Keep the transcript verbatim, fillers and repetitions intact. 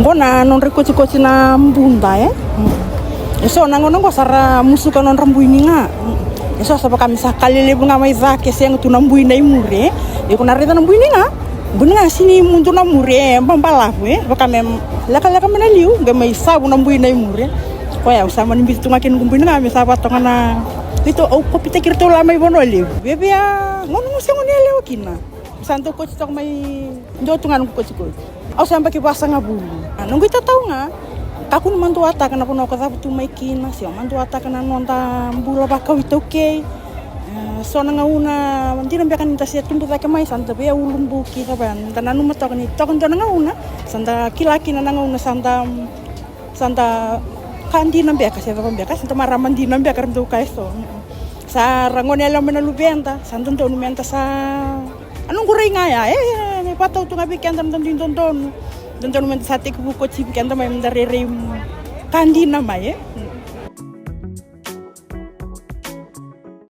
Qo na nodra ikotikoti na buda, e. E so na gauna qo sa ra musuka nodra bui ni ga. E so sa vaka me sa ka lelevu ga mai cake, sega tu na bui na i muri, e. Iko na raica na bui ni ga, bui ni ga sini mudu na muri, e, babalavu, e. Vaka me lekaleka mai na liu, qai mai savu na bui na i muri, e. Koya au sa mani biuta tu ga kina noqu bui ni ga me sa vaka toka na, keitou, au kopitaki iratou la mai Vanua Levu. Vevea gauna qo sega ni yalewa kina. Sa dau koti toka mai, dua tu ga noqu kotikoti. Au sa yabaki vasagavulu. A, noqu itatau ga, kakua ni maduataka na vanua ko cavu tu mai kina, se o maduataka na noda bula vakau iTaukei. E, so na gauna dina beka ni da se tubu cake mai, sa da via ulubuki, cava ya, da nanuma toka ni toka dua na gauna sa da kila kina na gauna sa da, sa da ka dina beka se cava beka, sa da marama dina beka, ra dau kaya e so. Sa ra gone yalewa mai na luveda, sa dodonu meda sa, a noqu rai ga ya, e, e, e, vakatau tu ga vei keda na dui dodonu. Dodonu meda sa tekivu kotivi keda mai, meda rairai ka dina mai, e.